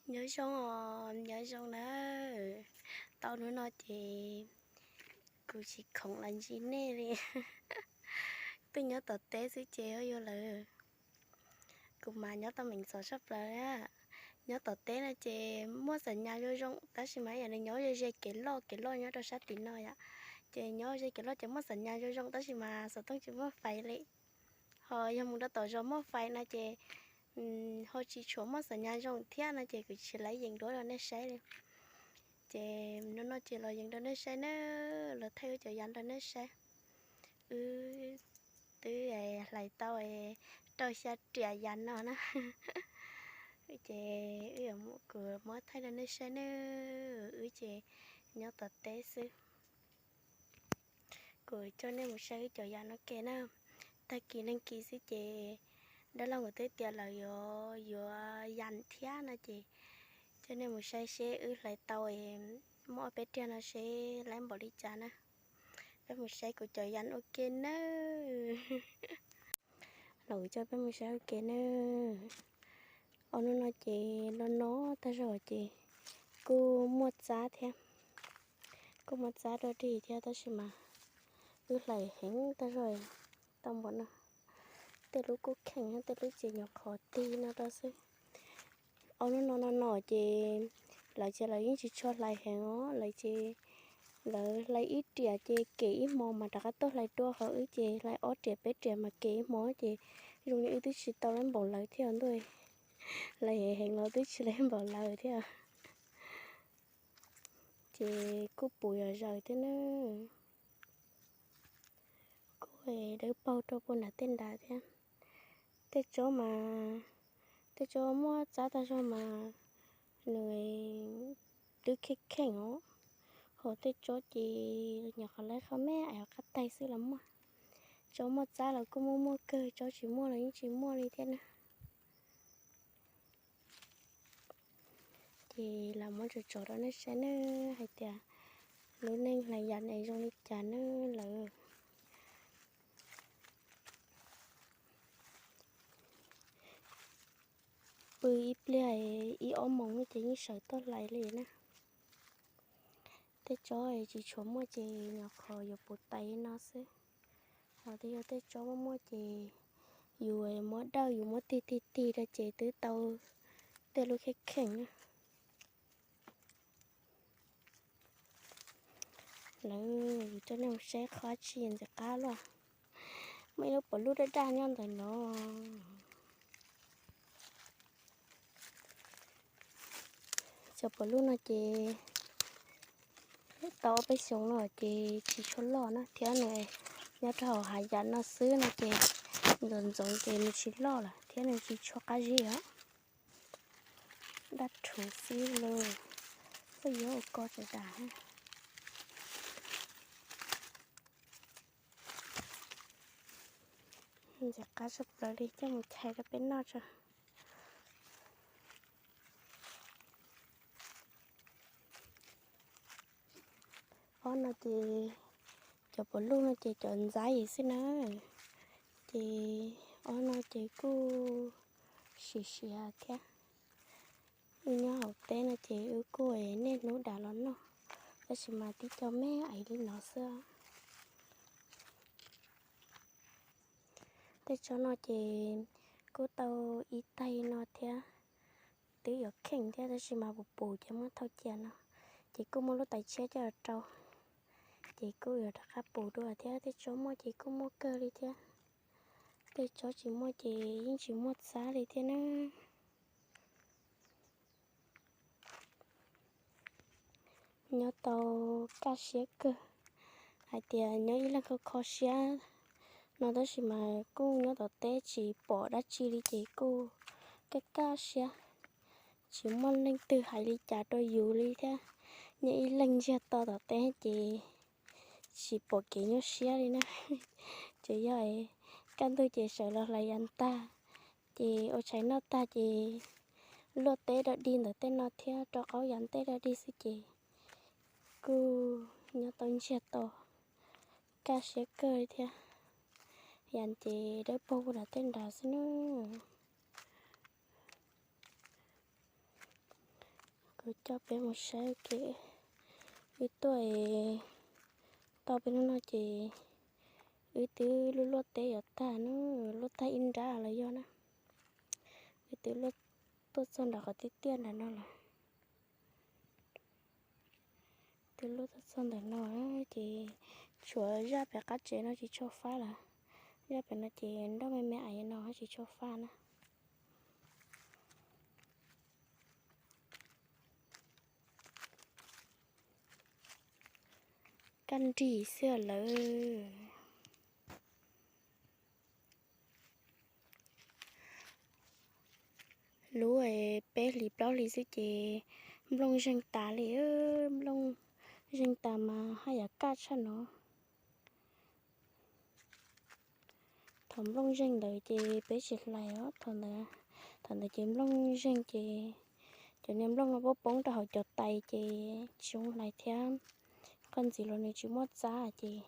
Nyob zoo os, nyob zoo na. Tau hnub no ces kuv tsis khoom los ntsib nej li. Twb nyob tom teb xwb ces yuav lawm. Kuv mas nyob tau meem ntxov tshaj plaws. Nyob tom teb no ces muaj xam nyas zoo zoo tab sis mas yam nws nyob ze ze kev loj kev loj nyob rau sab tim no yom. Ces nyob ze kev loj ces muaj xam nyas zoo zoo tab sis mas xov tooj tsis muaj fais li. Ho yog mus rau tom zos muaj fais no ces ho tsis tshua muaj xam nyas zoo thiab no ces kuv tsis laib yees duab rau nej saib li. Ces hnub no ces los yees rau nej saib na, los thaij wb cov yav rau nej saib. Wb twb hlais tau rau xya riam yav no na. Ces wb, kuv muab thaij rau nej saib na, wb ces nyob tom teb xwb. Kuv coj nej mus saib wb cov yav no ke na. Tag kis neeg kis xwb ces dab laug kuv twb tias lawv yuav yuav yas thiab no ces coj nej mus saib seb wb hlais tau muaj ob peb riag no seb laib npaum li cas na. Peb mus saib kuv cov yav ua ke nawb. Los kuv coj peb mus saib ua ke nawb. Ob hnub no ces los no tag zog ces kuj muaj txab thiab. Kuj muaj txab dog dig thiab tab sis mas wb hlais heev tag zog, tau npaum no. Tej lub kuj kheej, tej lub ces nyuam qhuav tig no rau xwb. Ob hnub no no no ces lawv ces lawv yeej tsis tshua hlais heev os, lawv ces lawv hlais ib riam ces kem ib hmo mas rov qab tuaj hlais dua, ho wb ces hlais ob riam peb riam mas kem ib hmo ces zoo li wb twb tsis tau laib npaum lawv thiab ntuj. Hlais heev los twb tsis laib npaum lawv thiab. Ces kuj puv yos zaws thiab na. Kuj dawb paug rau puag nram tej nrad thiab. Tej tsob mas, tej tsob muaj txab tag zog mas nws twb kheej kheej os. Ho tej tsob ces nyuam qhuav laib qhov me es qab taig xwb los muaj. Tsob muaj txab los kuj muaj muaj kawg, tsob tsis muaj los yeej tsis muaj li thiab na. Ces los muab tsom tsom rau nej saib nawb hais tias lub neej hlais yas es zoo li cas nawb lawv. Pw ib pliag ib ob moos ces yeej sawv tuaj hlais li na. Tej tsob tsis tshua muaj ces nyuam qhuav yuav puv tais no xwb. Ho tej yog tej tsob muaj muaj ces yus muab dawj yus muab tig tig tig rau ces twb tau tej lub kheej kheej na. Lawv, yus coj nej mus saib qhov tsis ntxim qab luaj. Muaj ib lub pom lub daj daj nyob ntawm no. Cov pom lub no ces tau ob peb xyoos no ces tsis tshua loj na thiab nws nyob rau hauv hav yas no xwb no ces ntxoov ntxoov ces nws tsis loj lawm thiab nws tsis tshua qab zib os. Daj rhuv xwb los, pheej yuav ua ko tsav tas. Ntxim qab tshaj plaws li, coj mus chais rau peb noj tso. Ob no ces cov pom lub no ces cov ntxaib xwb na. Ces ob no ces kuj siav siav thiab. Wb nyob hauv teb no ces wb kuj niaj hnub dam los noj, tab sis mas tib co me aiv li no xwb. Tej tsob no ces kuj tau ib taig no thiab, twb yuav kheej thiab tab sis mas puv puv ces muab thauj cia no, ces kuj muaj lub tais tshiab coj los rau, ces kuj yuav rov qab puv dua thiab. Tej tsob muaj ces kuj muaj kawg li thiab, tej tsob tsis muaj ces yeej tsis muaj txab li thiab na. Nyob tau kaj siab kawg, hais tias nyob ib leeg kho kho siab no tab sis mas kuj nyob tom teb tsis pom dab tsi li ces kuj kaj kaj siab, tsis muaj leej twg hais li cas rau yus li thiab. Nyob ib leeg ntsiag to tom teb ces tsis pom kev nyuaj siab li na. Ces yog kaj ntug ces sawv los hlais yas tag, ces ua tshais noj tag ces luaj teb dog dig ntawm tej no thiab rau qaub yas ntej dog dig xwb ces kuj nyob tau ntsiag to, kaj siab kawg li thiab. Yas ces dawb paug puag nram tej nrad xwb na. Kuv coj peb mus saib ua ke. Wb tuaj tau peb hnub no ces wb twb luaj luaj teb yuav tag na, luaj tag ib nrab los yog na. Wb twb luaj tuaj txog nram qhov tiaj tiaj nram no lawm. Twb luaj tuaj txog ntawm no ces tshuav zaj pem qab tsev no tsis tshua fab lawm. Zaj pem no ces nroj me me ais no tsis tshua fab na. Kaj nrig xwb lawm. Lub peb hlis plaub hlis xwb ces nplooj zeeg tas li, nplooj zeeg tas mas haj yam kaj tshaj no. Thaum nplooj zeeg ntawd ces peb tsis hlais os, thaum ntawd ces nplooj zeeg ces cov niag nplooj no poob poob rau hauv cov tais ces tsis zoo hlais thiab. Qoj ntxiv los nws tsis muaj txab ces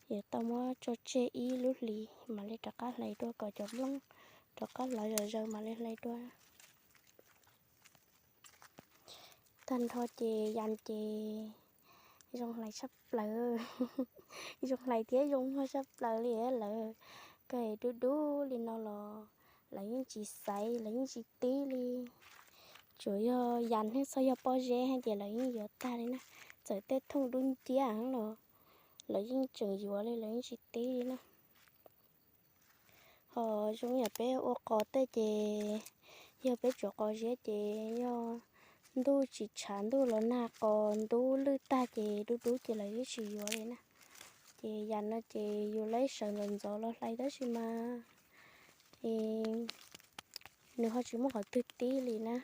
yuav tau muab tso tseg ib lub hlis mam li rov qab hlais dua kom cov nplooj rov qab lov zom zaws mam li hlais dua. Tag nrho ces yas ces zoo hlais tshaj plaws, zoo hlais thiab zoo muag tshaj plaws li lawm. Koj dub dub li no los lawv yeej tsis xaiv, lawv yeej tsis tib li. Tsuas yog yas thiab txhob yog pob zeb ces lawv yeej yuav tag li na. Txawm tej thooj dub nciab los lawv yeej tseem yuav li, lawv yeej tsis tib li na. Ho zoo yam peb ua qos tej ces yog peb tsuav qos ziab ces yog ntuj tsis tshav ntuj los nag qos ntub lwj tag ces dub dub ces lawv yeej tsis yuav li na. Ces yam no ces yus laib sawv ntxov ntxov los hlais tab sis mas nws ho tsis muaj qhov twg tib li na.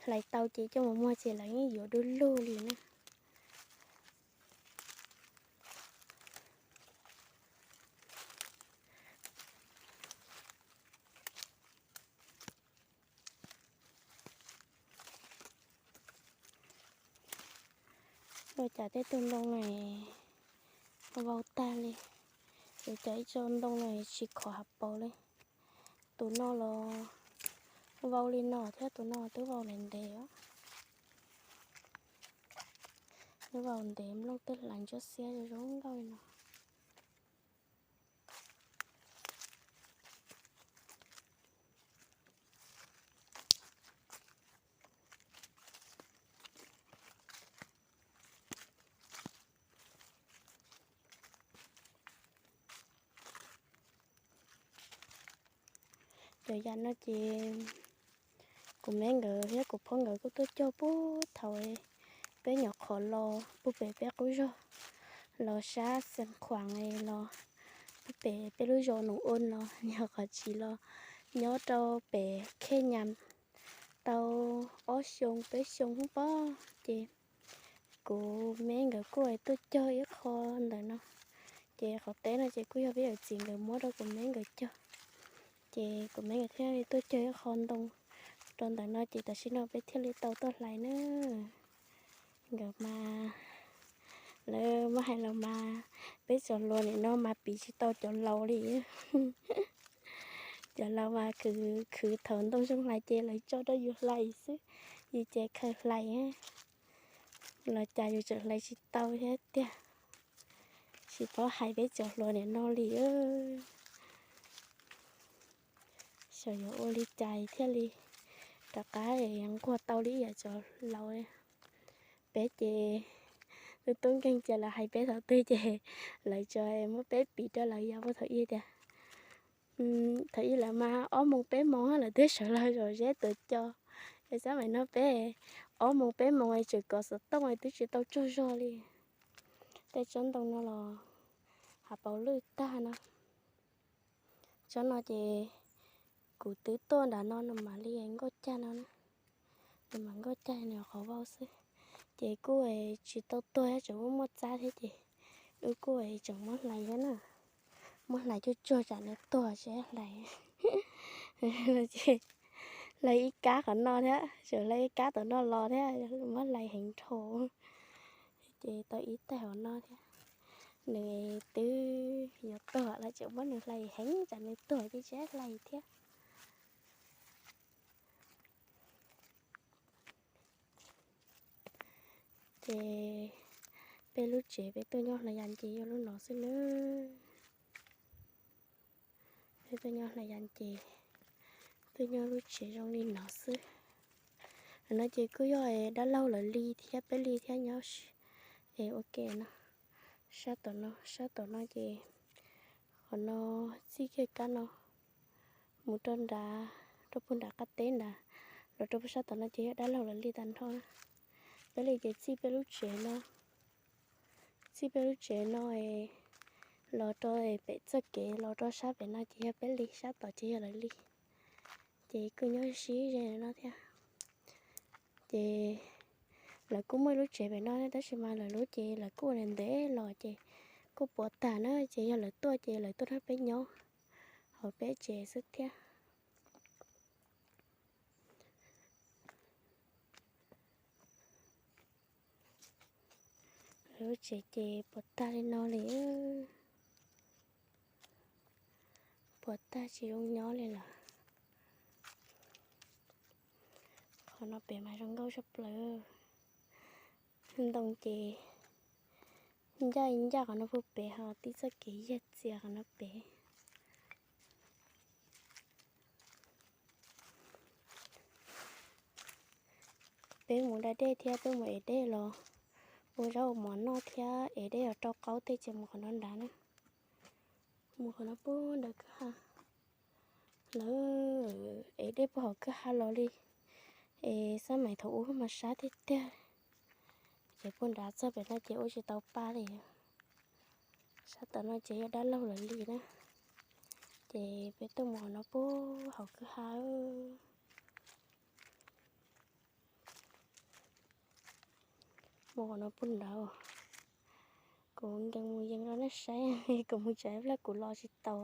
Hlais tau ces coj mus muag ces lawv yeej yuav dub lug li na. Ua cas tej tug ntoo no vau tag li, ua cas ib co ntoo no tsis khov hav paus li. Tus no los vau li no thiab, tus no twb vau ntev ntev, twb vau ntev, nplooj twb hlais ntsuab xiab zoo nkauj li no. Cov yam no ces kuv me nkawd thiab kuv phob nkawd kuj tuaj cog puag thaum peb nyuam qhuav los puag pem peb qub zos, los sab Xeev Khuam los puag pem peb lub zos Noov Ua los yog qhov tsis los nyob rau pem Khej Nyas tau ob xyoo peb xyoo pob ces kuv me nkawd kuj tuaj cog ib qho ntawm no. Ces qhov teb no ces kuj yog peb yawm txiv nkawd muab rau kuv me nkawd cog. Ces kuv me nkawd thiaj li tuaj cog ib qho ntoo rau ntawm no ces tam sim no peb thiaj li tau tuaj hlais na. Nkawd mas, lawv muab hais los mas peb cov hluas nim no mas piv tsis tau cov laus li. Cov laus mas khwv khwv thaum ntoo zoo hlais ces lawv tso rau yus hlais xwb, yus ces khaws hlais. Los cas yus tseem hlais tsis tau thiab tiag. Tsis paub hais peb cov hluas nim no li. Xyov yuav ua li cas thiaj li rov qab nquag tau li yam cov laus. Peb ces tub tub nkeeg ces lawv hais peb thaum twg ces lawv tsuas muab peb piv rau lawv yog puag thaum ub tias, thaum ub lawv mas ob moos peb moos lawv twb sawv los zom zeb tuav cos. Es xab maim no peb ob moos peb moos es tseem kov xov tooj es twb tsis tau tsaug zog li. Tej tsob ntoo no los hav paus lwj tag no. Tsob no ces kuv twb tuaj nram no nws mam li nkauj cag no na. Nws mam nkauj cag nws qhov vau xwb. Ces kuj tsis tau tuag thiab, tseem muaj muaj txab thiab ces wb kuj tseem muab hlais thiab na. Muab hlais cuag tsuag tsam nws tuag tsis hlais. Hlais ib kab qhov no thiab, tseem hlais ib kab tom no los thiab, muab hlais heev dhau. Ces tau ib taig hauv no thiab. Nws twb yuav tuag lawm tseem muab nws hlais heev tsam nws tuag ces tsis hlais thiab. Ces peb lub tsev peb tuaj nyob hlais yas ces yog lub no xwb nawb. Peb tuaj nyob hlais yas ces tuaj nyob lub tsev zoo li no xwb. No ces kuj yog dab laug lawv li thiab peb li thiab nyob es ua ke no. Sab tom no, sab tom no ces qhov no txij kiag kab no mus rau nrad, rau puag nram qab teb nrad, los rau puag sab tom no ces yog dab laug lawv li tag nrho. Peb li ces txij peb lub tsev no, txij peb lub tsev no los rau pem txoj kev los rau sab pem no ces yog peb li, sab tom ces yog lawv li. Ces kuj nyob sib ze no thiab. Ces lawv kuj muaj ib lub tsev pem no tab sis mas lawv lub ces lawv kuj ua ntev los ces kuj puas tag na, ces yog lawv tuaj ces lawv tuaj nrog peb nyob hauv peb tsev xwb thiab. Lub tsev ces puas tag li no li, puas tag tsis zoo nyob li lawm. Qhov no pem mas zoo nkauj tshaj plaws. Ntoo ces ncaj ncaj qhov no puag pem ho tib txoj kev yag txias qhov no pem. Peb mus da dej thiab peb mus ev dej los ua zaub ua mov noj thiab ev dej los rau qaub tej ces mus qhov no nrad na. Mus qhov no puag nrad kwj ha. Lawv ev dej puag hauv kwj ha los li. Es xab maim thaum ub mas sab tiag tiag. Ces puag nrad txog pem no ces ua tsis tau pa li. Sab tom no ces yog dab laug lawv li na. Ces peb tuaj mus qhov no puag hauv kwj ha. Mus qhov no puag nrad. Kuv nkees mus yees rau nej saib, kuv mus tsev ib pliag kuv los tsis tau.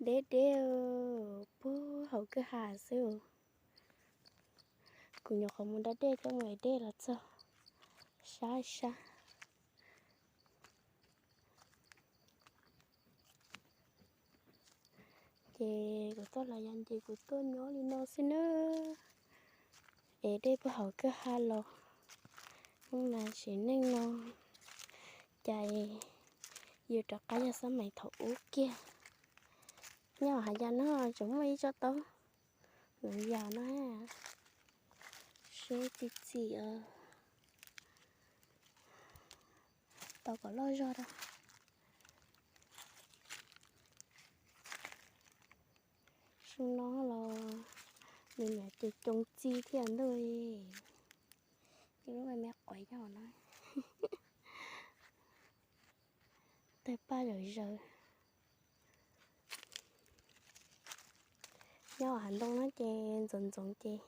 Deb deb puag hauv kwj ha xwb. Kuv nyuam qhuav mus da dej thiab mus ev dej los txog sab sab. Ces kuv tuaj los yog ces kuv tuaj nyob li no xwb nawb. Es dej puag hauv kwj ha los, hnub no sim neej no cas yus rov qab yog xab maim thaum ub kiag. Nyob hav yas no tseem muaj ib tsob taub no yog no, seb txi txi tau kom loj zog rau. Xyoo no los nws niam ces coo txi thiaj ntuj li. Ces lub me quav yog no, tawg paj zawm zaws. Nyob hav ntoo no ces ntxoov ntxoov ces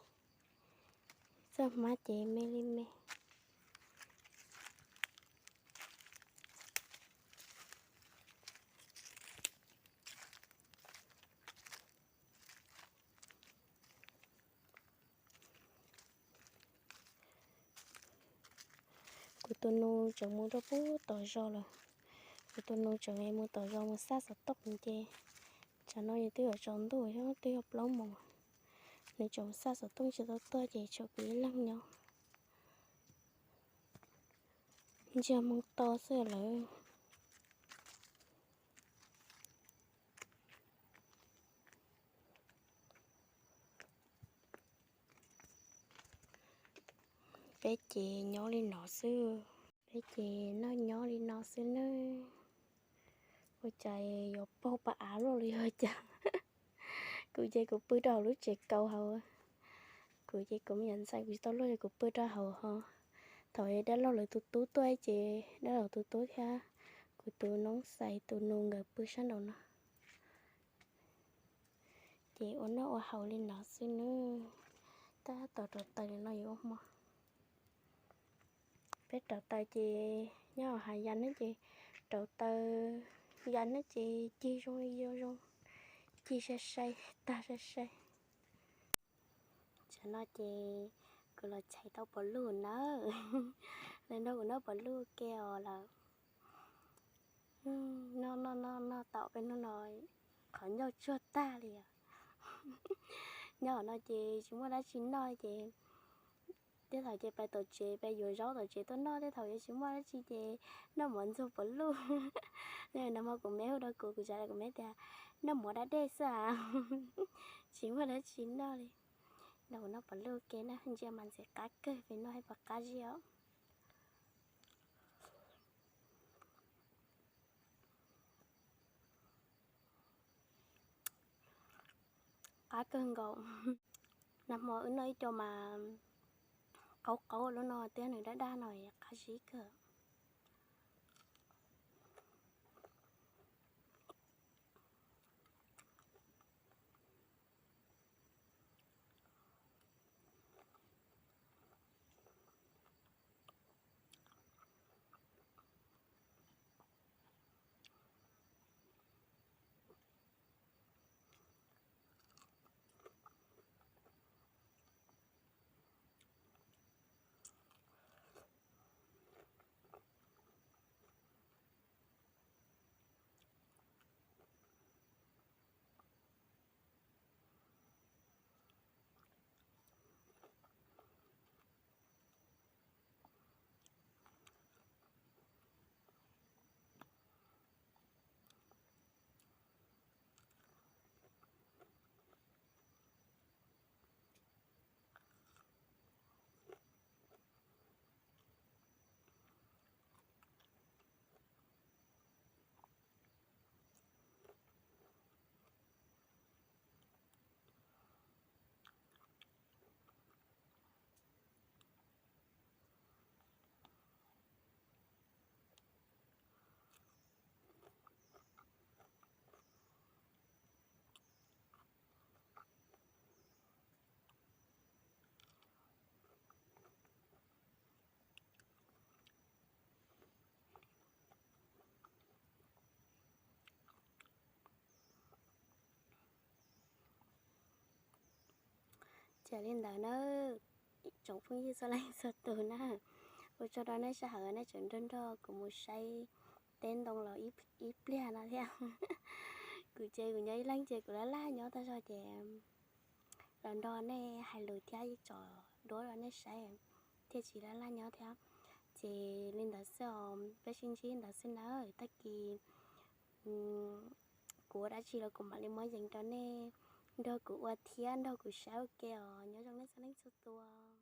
txoj hmab ces me li me. Kuv tus nus tseem mus rau pub tom zos lawm. Kuv tus nus tseem mus tom zos mus xaj xov tooj ces tsam no yus twb yuav tsaus ntuj thiab twb yog plaub moos. Nws tseem mus xaj xov tooj tsis tau tuaj ces tshuav kuv ib leeg nyob. Ntsiag moo to xwb lawm. Peb ces nyob li no xwb. Peb ces noj nyob li no xwb nawb. Ua cas yuav paug pa av luaj li ua cas? Kuv ces kuv pw rau hauv lub tsev kaus hauv. Kuv ces kuv me nyuam ntxhais kuv tsis tau luaj ces kuv pw rau hauv ho. Thaum dab laug lawv tus tub tuaj ces dab laug tus tub thiab kuv tus noob xais tus nus nkawd pw sab nraum no. Ces ua noj ua haus li no xwb nawb. Tab tom rauv taws li no yuav ua hmo. Peb rauv taws ces nyob hav yas ne ces rauv taws yas ne ces cig zoo li zoo, cig sai sai, tag sai sai. Tsam no ces kuv los chais tau pov lug nawb. Lawv nrog kuv noj pov lug ke os lawm. Noj noj noj noj tau peb hnub no qhov ncauj tsuag tag li os. Nyob no ces tsis muaj dab tsi noj ces Tej thaum ces pais tom tsev, pais yuav zaub tom tsev tuaj noj, tej thaum yuav tsis muaj dab tsi ces noj mov ntxuag pov luj. Nag hmo kuv me hu rau kuv, kuv tsa kuv me tias noj mov da dej xwb a, tsis muaj dab tsi noj li. Nrog kuv noj pov luj ke na, ntsia mas ntxim qab kawg, peb noj thiab puas qab zib os. Qab kawg nkaus. Nag hmo wb noj ib co mas qaub qaub lub no thiab nws daj daj no qab zib kawg. Ces li ntawd na, tsoom phooj ywg txhua leej txhua tus na, ua tsaug rau nej sij hawm nej tseem nrog nrog kuv mus saib teb ntoo los ib pliag no thiab. Kuv ces kuv nyob ib leeg ces kuv laj laj nyob tag zog ces los nrog nej hais lus thiab tsom duab rau nej saib thiaj tsis laj laj nyob thiab. Ces li ntawd xwb os, peb sib ntsib ntawd xwb nawb. Tag kis kuv ua dab tsi los kuv mam li muab yees rau nej nrog kuv ua thiab nrog kuv saib ua ke os. Nyob zoo nej txhua leej txhua tus.